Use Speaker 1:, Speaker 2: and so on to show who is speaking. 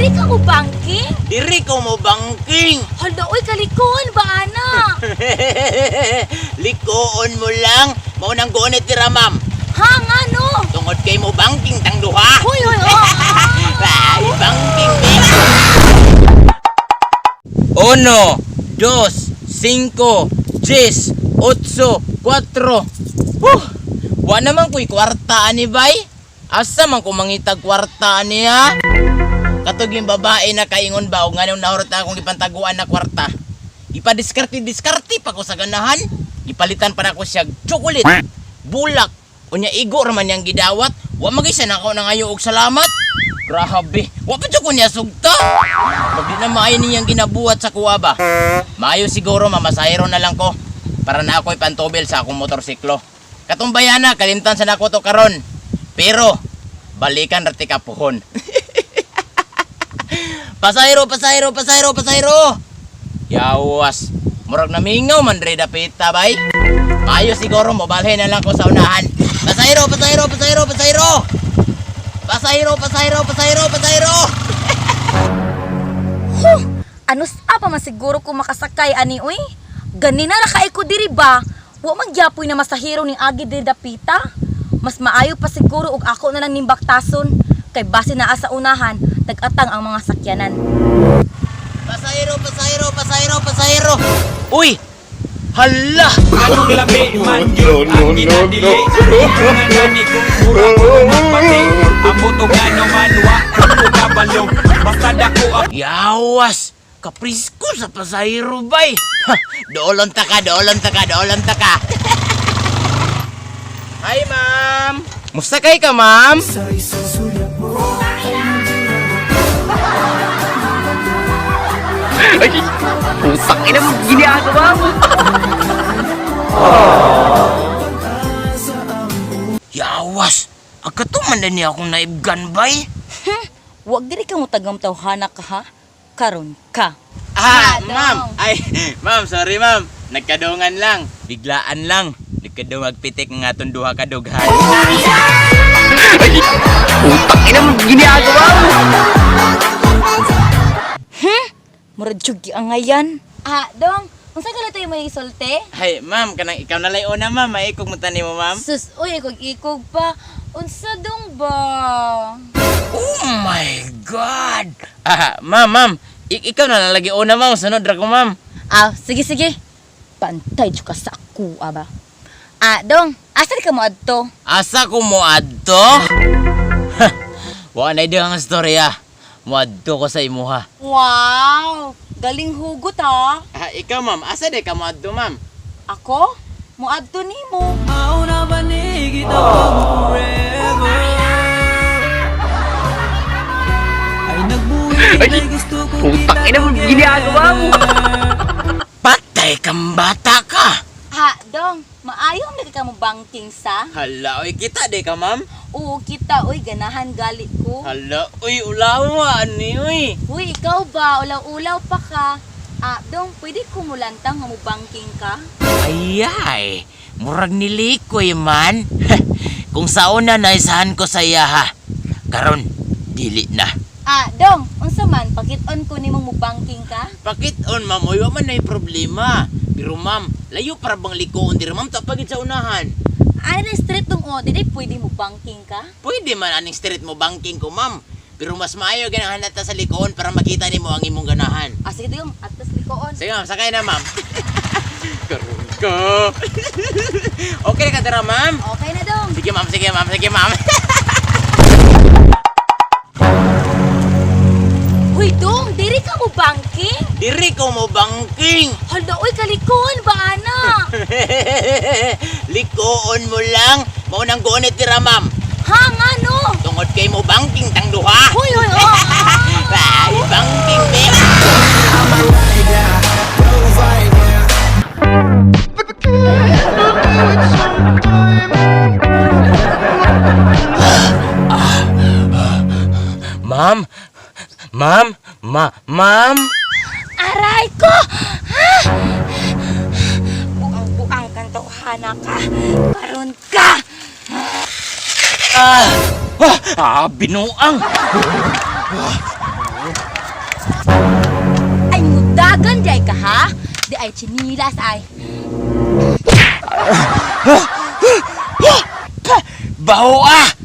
Speaker 1: Diri ka mo banking?
Speaker 2: Diri ko mo banking.
Speaker 1: Hala, oy, kalikoon ba, ana?
Speaker 2: Likoon mo lang. Mao nang gunit dira, ma'am.
Speaker 1: Ha, nga no?
Speaker 2: Tungod kay mo banking tang duha.
Speaker 1: Hoy, hoy, oh!
Speaker 2: Ay, banking, eh. Uno, dos, cinco, 10, otso, kwatro. Huh! Wa naman ko'y kwarta ani bay. Asa man ko mangitag kwarta ani ha? Katog yung babae na kaingon ba o nganong nahurot na akong ipantaguan na kwarta. Ipadiskarte-diskarte pa ko sa ganahan. Ipalitan pa nako siya chocolate, bulak, unya igo raman niyang gidawat. Wa magay siya nako nangayo og salamat. Grabe, wa pa jud ko niya sugta. Pag di na maayo niyang ginabuhat sa kuwa ba. Maayo siguro mamasahero na lang ko para na ako'y pantubel sa akong motorsiklo. Katumbayana, kalimtan sa nako to karon. Pero balikan ra ti kapuhon. Pasahero, pasahero, pasahero, pasahero. Yawas. Murag namingaw man dre dapita bay. Maayo siguro mobalhin na lang ko sa unahan. Pasahero, pasahero, pasahero, pasahero. Pasahero, pasahero, pasahero, pasahero.
Speaker 1: Huh! Ano sa pa man siguro ko makasakay ani uy? Ganina ra kay ko diri ba? Wa man gyapoy na masahero ning agi diri dapita. Mas maayo pa siguro og ako na lang ning baktason kay base naa sa unahan nag-atang ang mga sakyanan.
Speaker 2: Pasahero, pasahero, pasahero, pasahero. Uy! Hala!
Speaker 3: Anong labi man
Speaker 4: No,
Speaker 3: yun
Speaker 4: no,
Speaker 3: ang
Speaker 4: no,
Speaker 3: ginadili
Speaker 4: no.
Speaker 3: Nga gani kung mura ko magpati Amo to gano man wa ko kabalo Basta dako ang
Speaker 2: Yawas! Kaprisko sa pasahero bay! Ha, doolon ta ka, doolon ta ka, doolon ta ka! Hi, ma'am! Musta kay ka, ma'am?
Speaker 5: Ay, putang ina mo, ginagawa mo.
Speaker 2: Yawas! Agkatuman na niya akong naibgan, bay!
Speaker 1: Wa diri ka mo tagam tawhana ka ha? Karon ka.
Speaker 2: Ah,
Speaker 1: Madam.
Speaker 2: ma'am! Ay, ma'am, sorry, ma'am. Nagkadungan lang. Biglaan lang. Nagkadungag pitik nga atong duha ka dughan.
Speaker 5: Ay, putang ina mo, ginagawa mo.
Speaker 1: Murag jud giangayan. Ah, dong, unsa ka to yung may isulti?
Speaker 2: Ay, ma'am, kanang ikaw na lay una, ma'am. Maikog mo tani mo, ma'am.
Speaker 1: Sus, uy, ikog-ikog pa. Unsa dong ba?
Speaker 2: Oh my God! Ah, ma'am, ma'am. Ikaw na lang lagi una, ma'am. Sunod ra ko, ma'am.
Speaker 1: Ah, sige sige. Pantay jud ka sa ako, aba. Ah, dong, asa ka mo adto?
Speaker 2: Asa ko mo adto? Wa na ang storya. Moadto ko sa imuha.
Speaker 1: Wow! Galing hugot ha.
Speaker 2: Ah, ikaw, ma'am. Asa de ka moadto, ma'am?
Speaker 1: Ako? Moadto nimo.
Speaker 5: Ay, putang ina mo, ginagawa mo.
Speaker 2: Patay kang bata ka.
Speaker 1: Ha, dong, maayo man ka mo banking sa?
Speaker 2: Hala, oy, kita de ka, ma'am.
Speaker 1: Oo, kita oy, ganahan gali ko.
Speaker 2: Hala, uy, ulawa, ani, uy.
Speaker 1: Uy, ikaw ba? Ulaw-ulaw pa ka. Ah, dong, pwede kumulantang nga mo banking ka?
Speaker 2: Ayay, murag nilikoy man. Kung sa una naisahan ko sa iya ha. Karon, dili na.
Speaker 1: Ah, dong, unsa man pakit-on ko nimong mo banking ka?
Speaker 2: Pakit-on, ma'am, oy, wa man na problema. Pero ma'am, layo para bang likoon diri ma'am, tapagid sa unahan.
Speaker 1: Ano na street dong o, dili pwede mo banking ka?
Speaker 2: Pwede man aning street mo banking ko, ma'am. Pero mas maayo ganahan ta sa likoon para makita nimo ang imong ganahan.
Speaker 1: Ah, sige dong, atas likoon.
Speaker 2: Sige ma'am, sakay na ma'am. Karon ka. Okay na ka dira, ma'am?
Speaker 1: Okay na dong.
Speaker 2: Sige ma'am, sige ma'am, sige ma'am.
Speaker 1: Uy, dong, diri ka mo banking?
Speaker 2: Diri ko mo banking.
Speaker 1: Hala, uy, kalikoon ba, ana?
Speaker 2: Likoon mo lang. Mao nang gunit dira, ma'am.
Speaker 1: Ha, nga no?
Speaker 2: Tungod kay mo banking tang duha.
Speaker 1: Hoy, hoy, oh!
Speaker 2: Ay, banking be. Ma'am, ma'am, ma, ma'am.
Speaker 1: Aray ko! Ha? Buang-buang kang tawhana ka. Karon ka!
Speaker 2: Ah, ah, ah, binuang.
Speaker 1: Angay ka ha? Di ay chinilas ay.
Speaker 2: Baho ah!